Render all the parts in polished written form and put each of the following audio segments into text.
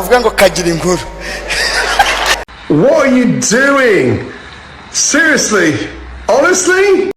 Uvuga ngo kagira inkuru. What are you doing? Seriously? Honestly?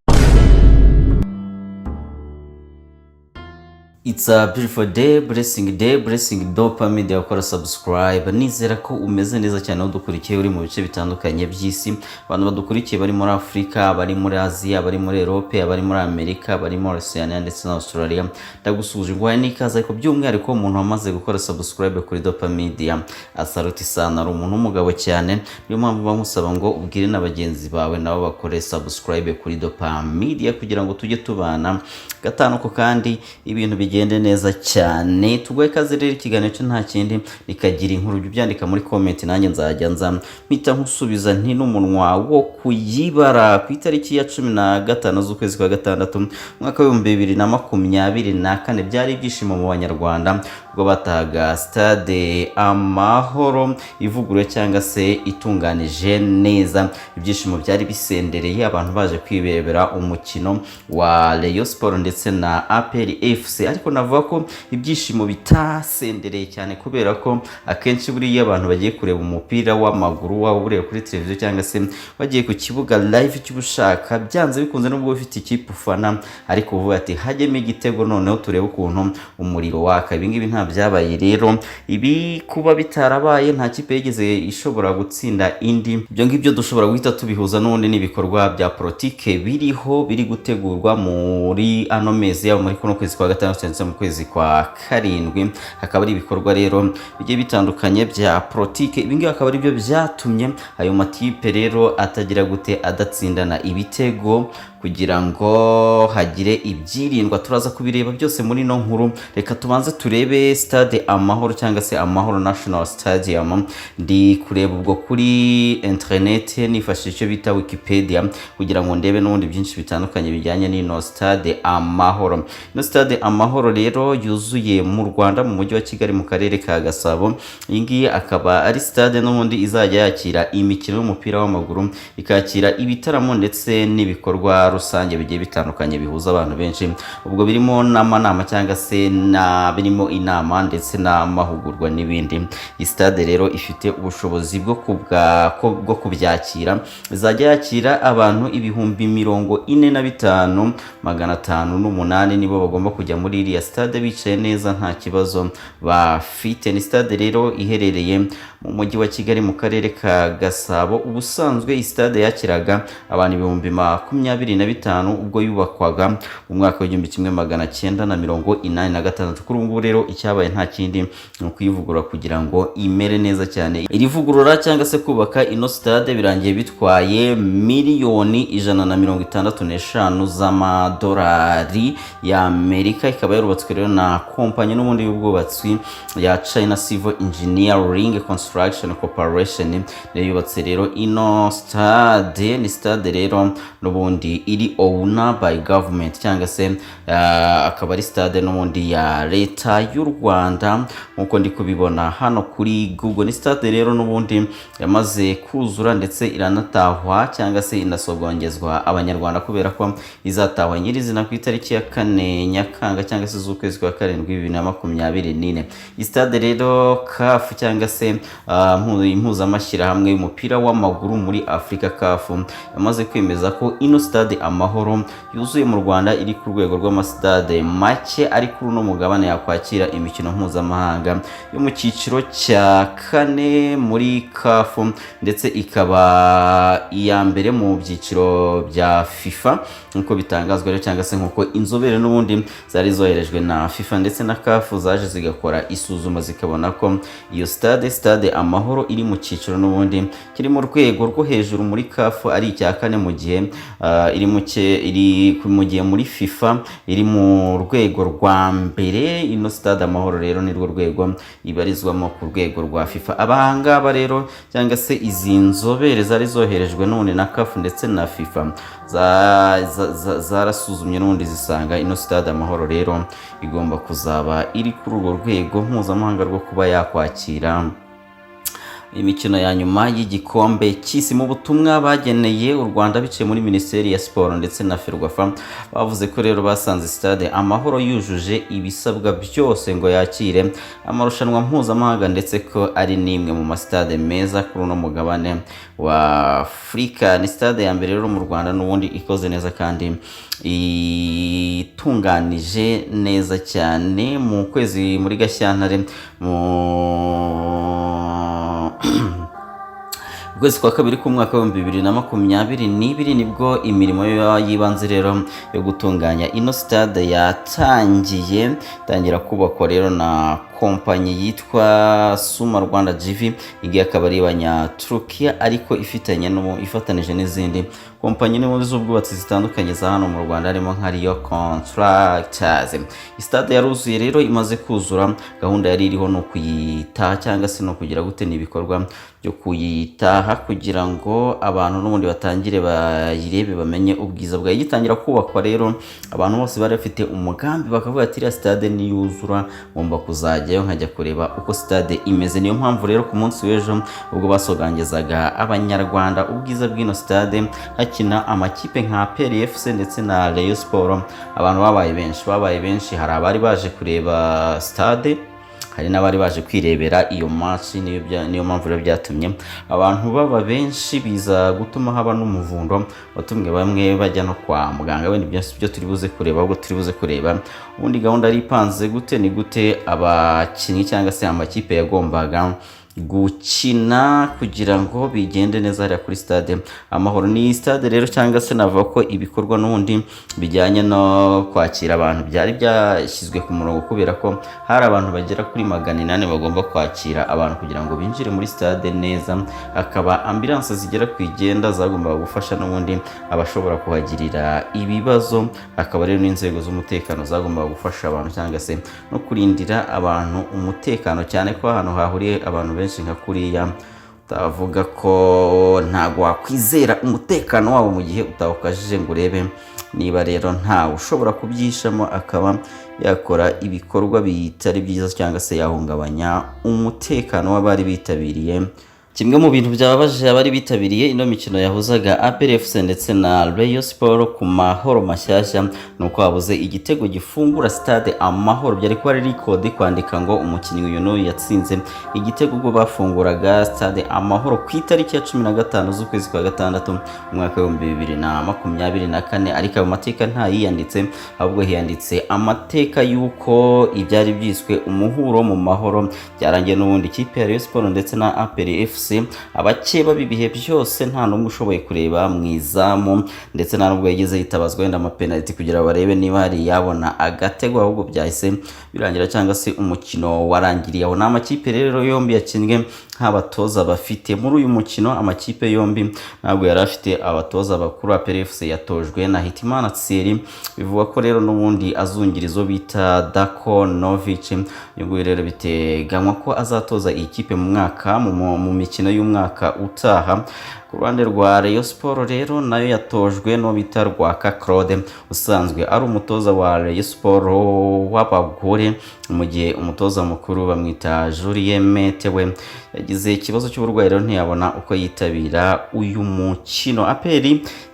It's a beautiful day, blessing day, blessing dopamine wakora subscribe. Nizera ko umeze neza cyane aho dukurikiye uri mu bice bitandukanye by'isi. Abantu badukurikiye bari muri Afurika, bari muri Aziya, bari muri Europe, bari muri Amerika, bari muri Oceania ndetse na Australia. Ndagusuhuje, nguhaye n'ikaze, ariko by'umwihariko umuntu wamaze gukora subscribe kuri Dopamine, asaruti sana, ari umuntu w'umugabo cyane. Niyo mpamvu bamusaba ngo ubwire na bagenzi bawe nabo bakore subscribe kuri Dopamine kugira ngo tujye tubana gatanu ko kandi ibintu bigende neza cyane. Tuguhe ikaze rero, ikiganiro cyo nta kindi nikagira inkuru. Ujye ubyandika muri comment, nanjye nzajya nza mpita nkusubiza nti n'umunwa wo kuyibara. Ku itariki ya 15 z'ukwezi kwa gatandatu, umwaka w'2024, byari ibyishimo mu Banyarwanda ubwo batahaga Stade Amahoro ivuguruye cyangwa se itunganije neza. Ibyishimo byari bisendereye, abantu baje kwirebera umukino wa Rayon Sport ndetse na APR FC. Ariko navuga ko ibyishimo bitasendereye cyane, kubera ko akenshi buriya abantu bagiye kureba umupira w'amaguru, waba ureba kuri televiziyo cyangwa se bagiye ku kibuga live, icyo uba ushaka byanze bikunze, nubwo ufite ikipe ufana, ariko uvuga ati hajyemo igitego noneho turebe ukuntu umuriro waka. Ibi ngibi nta byabaye rero. Ibi kuba bitarabaye, nta kipe yigeze ishobora gutsinda indi. Ibyo ngibyo dushobora guhita tubihuza n'ubundi n'ibikorwa bya politike biriho biri gutegurwa muri ano mezi, yaba muri kuno kwezi kwa gatandatu ndetse mu kwezi kwa karindwi. Hakaba ari ibikorwa rero bigiye bitandukanye bya politike. Ibi ngibi akaba ari byo byatumye ayo makipe rero atagira gute, adatsindana ibitego kugira ngo hagire ibyirindwa. Turaza kubireba byose muri ino nkuru. Reka tubanze turebe Stade Amahoro cyangwa se Amahoro National Stadium. Ndi kureba ubwo kuri internet nifashishije icyo bita Wikipedia kugira ngo ndebe n'ubundi byinshi bitandukanye bijyanye n'ino Stade Amahoro. Ino Stade Amahoro rero yuzuye mu Rwanda, mu Mujyi wa Kigali, mu Karere ka Gasabo. Iyi ngiyi akaba ari stade n'ubundi izajya yakira imikino y'umupira w'amaguru, ikakira ibitaramo ndetse n'ibikorwa rusange bigiye bitandukanye bihuza abantu benshi, ubwo birimo n'amanama cyangwa se na birimo inama ndetse n'amahugurwa n'ibindi. Iyi stade rero ifite ubushobozi bwo kubyakira. Izajya yakira abantu 45,508, nibo bagomba kujya muri iriya stade bicaye neza, nta kibazo bafite. Ni stade rero iherereye mu Mujyi wa Kigali, mu Karere ka Gasabo. Ubusanzwe iyi stade yakiraga abantu 25,000 ubwo yubakwaga mu mwaka w'1986. Kuri ubu ngubu rero icyabaye nta kindi, ni ukuyivugurura kugira ngo imere neza cyane. Iri vugurura cyangwa se kubaka ino stade birangiye bitwaye miliyoni 165 z'amadolari y'Amerika. Ikaba yarubatswe rero na kompanyi n'ubundi y'ubwubatsi ya China Civil Engineering Construction Corporation, niyo yubatse rero ino stade. Ni stade rero n'ubundi iri owned by government, cyangwa se akaba ari stade n'ubundi ya Leta y'u Rwanda, nk'uko ndi kubibona hano kuri Google. Ni stade rero n'ubundi yamaze kuzura ndetse iranatahwa cyangwa se inasogongezwa Abanyarwanda, kubera ko izatahwa nyirizina ku itariki ya 4 Nyakanga cyangwa se z'ukwezi kwa karindwi 2024. Iyi stade rero CAF cyangwa se impuzamashyirahamwe y'umupira w'amaguru muri Afurika, CAF, yamaze kwemeza ko ino Stade Amahoro yuzuye mu Rwanda iri ku rwego rw'amasitade make ari kuri uno mugabane yakwakira imikino mpuzamahanga yo mu cyiciro cya kane muri CAF, ndetse ikaba iya mbere mu byiciro bya FIFA, nk'uko bitangazwa rero cyangwa se nk'uko inzobere n'ubundi zari zoherejwe na FIFA ndetse na CAF zaje zigakora isuzuma, zikabona ko iyo stade Amahoro iri mu cyiciro n'ubundi kiri mu rwego rwo hejuru muri CAF, ari icya kane, mu gihe iri mu iri mu gihe muri FIFA iri mu rwego rwa mbere. Ino Stade Amahoro rero nirwo rwego ibarizwamo ku rwego rwa FIFA. Abahangaba rero cyangwa se izi nzobere zari zoherejwe none na CAF ndetse na FIFA zarasuzumye n'ubundi zisanga ino Stade Amahoro rero igomba kuzaba iri kuri urwo rwego mpuzamahanga rwo kuba yakwakira Imikino ya nyuma y'igikombe cy'isi. Mu butumwa bageneye u Rwanda biciye muri Minisiteri ya Siporo ndetse na FERWAFA, bavuze ko rero basanze Stade Amahoro yujuje ibisabwa byose ngo yakire amarushanwa mpuzamahanga, ndetse ko ari n'imwe mu masitade meza kuri uno mugabane wa Afurika. Ni stade ya mbere rero mu Rwanda n'ubundi ikoze neza kandi itunganije neza cyane. Mu kwezi, muri Gashyantare, mu ukwezi kwa kabiri k'umwaka w'2022, nibwo imirimo y'ibanze rero yo gutunganya ino stade yatangiye, itangira kubakwa rero na kompanyi yitwa Suma Rwanda GV, iyi akaba ari Abanyaturukiya, ariko ifitanye ifatanije n'izindi kompanyi n'ubundi z'ubwubatsi zitandukanye za hano mu Rwanda, harimo nka Riyo Contractors. Stade yaruzuye rero. Imaze kuzura, gahunda yari iriho ni ukuyitaha cyangwa se no kugira gute, ni ibikorwa byo kuyitaha kugira ngo abantu n'ubundi batangire bayirebe, bamenye ubwiza bwayo. Igitangira kubakwa rero, abantu bose bari bafite umugambi, bakavuga ati: "Iriya stade niyuzura ngomba kuzajyayo nkajya kureba uko stade imeze." Niyo mpamvu rero ku munsi w'ejo, ubwo basogangezaga Abanyarwanda ubwiza bw'ino stade, hakina amakipe nka APR FC ndetse na Rayon Sport, abantu babaye benshi, babaye benshi. Hari abari baje kureba stade, hari n'abari baje kwirebera iyo match. Niyo mpamvu rero byatumye abantu baba benshi, biza gutuma haba n'umuvundo watumwe bamwe bajya no kwa muganga. Wenda ibyo byo turi buze kureba, ahubwo turi buze kureba ubundi gahunda yari ipanze gute, ni gute abakinnyi cyangwa se amakipe yagombaga gukina kugira ngo bigende neza hariya kuri Stade Amahoro. Ni stade rero, cyangwa se navuga ko ibikorwa n'ubundi bijyanye no kwakira abantu byari byashyizwe ku murongo, kubera ko hari abantu bagera kuri 800 bagomba kwakira abantu kugira ngo binjire muri stade neza. Hakaba ambulance zigera ku 9 zagombaga gufasha n'ubundi abashobora kuhagirira ibibazo. Hakaba rero n'inzego z'umutekano zagombaga gufasha abantu cyangwa se no kurindira abantu umutekano, cyane ko ahantu hahuriye abantu benshi nka kuriya utavuga ko ntabwo wakwizera umutekano wabo mu gihe utawukajije ngo urebe niba rero ntawe ushobora kubyishamo akaba yakora ibikorwa bitari byiza cyangwa se yahungabanya umutekano w'abari bitabiriye. Kimwe mu bintu byababaje abari bitabiriye ino mikino yahuzaga APR FC ndetse na Rayon Sport ku Mahoro mashyashya ni uko habuze igitego gifungura Stade Amahoro. Byari kuba ari record kwandika ngo umukinnyi uyu n'uyu yatsinze igitego ubwo bafunguraga Stade Amahoro ku itariki ya 15 z'ukwezi kwa gatandatu mu mwaka w'2024. Ariko ayo mateka ntayiyanditse, ahubwo hiyanditse amateka y'uko ibyari byiswe umuhuro mu mahoro byarangiye n'ubundi ikipe ya Rayon Sport ndetse na APR FC, abakeba b'ibihe byose, nta n'umwe ushoboye kureba mu izamu, ndetse nta n'ubwo yigeze yitabazwa wenda amapenaliti kugira barebe niba hari yabona agatego, ahubwo byahise birangira cyangwa se umukino warangiriye aho. Ni amakipe rero yombi yakinnye nta batoza bafite. Muri uyu mukino amakipe yombi ntabwo yari afite abatoza bakuru. APR FC yatojwe na Hitimana Thierry, bivugwa ko rero n'ubundi azungiriza bita Dako Novic. Uyu nguyu rero biteganywa ko azatoza iyi kipe mu mwaka mu mikino y'umwaka utaha. Ku ruhande rwa Rayon Sport rero, nayo yatojwe n'uwo bita Rwaka Claude, usanzwe ari umutoza wa Rayon Sport w'abagore, mu gihe umutoza mukuru bamwita Julien Mete, we yagize ikibazo cy'uburwayi, rero ntiyabona uko yitabira uyu mukino. APR,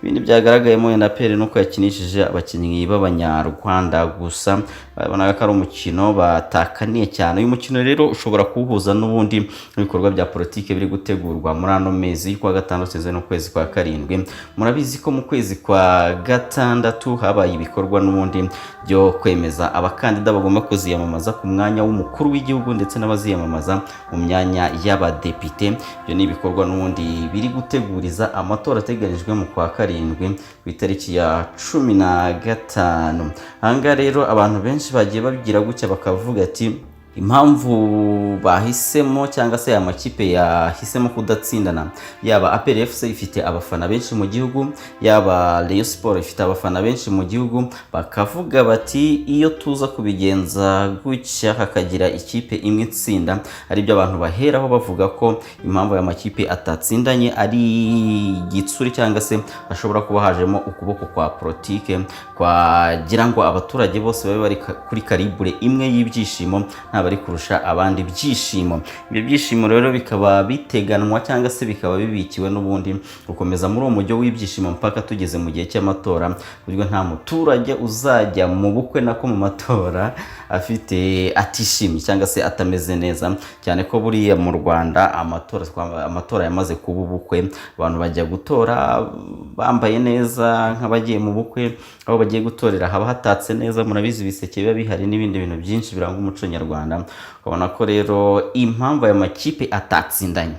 ibindi byagaragayemo wenda, APR nuko yakinishije abakinnyi b'Abanyarwanda gusa, babonaga ko ari umukino batakaniye cyane. Uyu mukino rero ushobora kuwuhuza n'ubundi n'ibikorwa bya politiki biri gutegurwa muri ano mezi y'ukwa gatandatu ndetse n'ukwezi kwa karindwi. Murabizi ko mu kwezi kwa gatandatu habaye ibikorwa n'ubundi byo kwemeza abakandida bagomba kuziyamamaza ku mwanya w'umukuru w'igihugu ndetse n'abaziyamamaza mu myanya y'abadepite. Ibyo ni ibikorwa n'ubundi biri guteguriza amatora ateganyijwe mu kwa karindwi ku itariki ya 15. Ahangaha rero abantu benshi bagiye babigira gutya, bakavuga ati impamvu bahisemo cyangwa se aya makipe yahisemo kudatsindana, yaba APR FC ifite abafana benshi mu gihugu, yaba Rayon Sport ifite abafana benshi mu gihugu, bakavuga bati iyo tuza kubigenza gutya hakagira ikipe imwe itsinda, aribyo abantu baheraho bavuga ko impamvu aya makipe atatsindanye ari igitsuri cyangwa se hashobora kuba hajemo ukuboko kwa politike kwagira ngo abaturage bose babe bari kuri calibre imwe y'ibyishimo, nta abari kurusha abandi ibyishimo. Ibyo byishimo rero bikaba biteganwa cyangwa se bikaba bibikiwe n'ubundi gukomeza muri uwo mujyo w'ibyishimo mpaka tugeze mu gihe cy'amatora, ku buryo nta muturage uzajya mu bukwe, nako mu matora, afite atishimye cyangwa se atameze neza, cyane ko buriya mu Rwanda amatora yamaze kuba ubukwe. Abantu bajya gutora bambaye neza nk'abagiye mu bukwe. Aho bagiye gutorera haba hatatse neza, murabizi, ibiseke biba bihari n'ibindi bintu byinshi biranga umuco nyarwanda. Ukabona ko rero impamvu aya makipe atatsindanye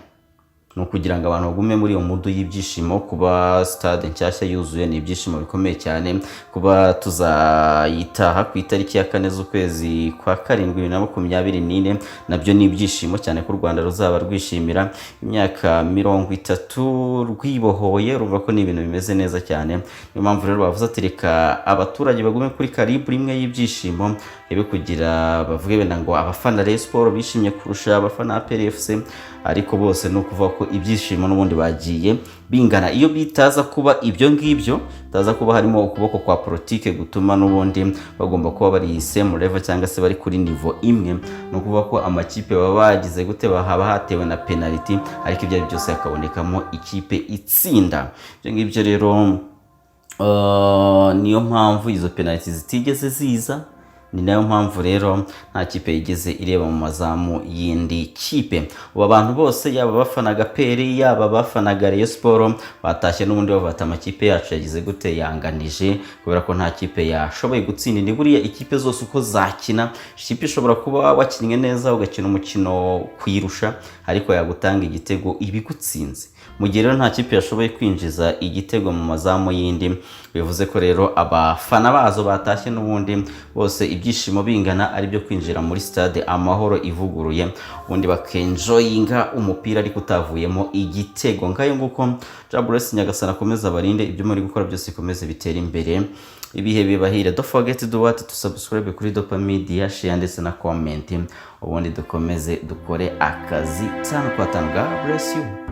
ni ukugira ngo abantu bagume muri iyo mood y'ibyishimo. Kuba stade nshyashya yuzuye ni ibyishimo bikomeye cyane. Kuba tuzayitaha ku itariki ya 4 z'ukwezi kwa karindwi 2024 nabyo ni ibyishimo cyane, ko u Rwanda ruzaba rwishimira imyaka 30 rwibohoye. Urumva ko ni ibintu bimeze neza cyane. Niyo mpamvu rero bavuze ati: "Reka abaturage bagume kuri calibre imwe y'ibyishimo," ibe kugira bavuge wenda ngo abafana Rayon Sport bishimye kurusha abafana APR FC, ariko bose ni ukuvuga ko ibyishimo n'ubundi bagiye bingana. Iyo bitaza kuba ibyo ngibyo, bitaza kuba harimo ukuboko kwa politike gutuma n'ubundi bagomba kuba bari same level cyangwa se bari kuri niveau imwe, ni ukuvuga ko amakipe baba bagize gute, haba hatewe na penalty, ariko ibyo ari byose hakabonekamo ikipe itsinda. Ibyo ngibyo rero niyo mpamvu izo penalty zitigeze ziza. Ni nayo mpamvu rero nta kipe yigeze ireba mu mazamu y'indi kipe. Ubu abantu bose, yaba abafanaga APR, yaba abafanaga Rayon Sport, batashye n'ubundi bafata amakipe yacu yagize gute, yanganije, kubera ko nta kipe yashoboye gutsinda indi. Buriya ikipe zose uko zakina, ikipe ishobora kuba wakinnye neza, ugakina umukino kuyirusha, ariko yagutanga igitego ibigutsinze. Mu gihe rero nta kipe yashoboye kwinjiza igitego mu mazamu y'indi, bivuze ko rero abafana bazo batashye n'ubundi bose ibyishimo bingana, ari byo kwinjira muri Stade Amahoro ivuguruye, ubundi bakenjoyinga umupira ariko utavuyemo igitego. Ngayo nguko. Jaburesi, Nyagasani akomeze abarinde, ibyo muri gukora byose bikomeze bitere imbere, ibihe bibahire. Don't forget to do what? To subscribe kuri Dopa Media, share ndetse na comment, ubundi dukomeze dukore akazi tanu kwa tanu. God bless you.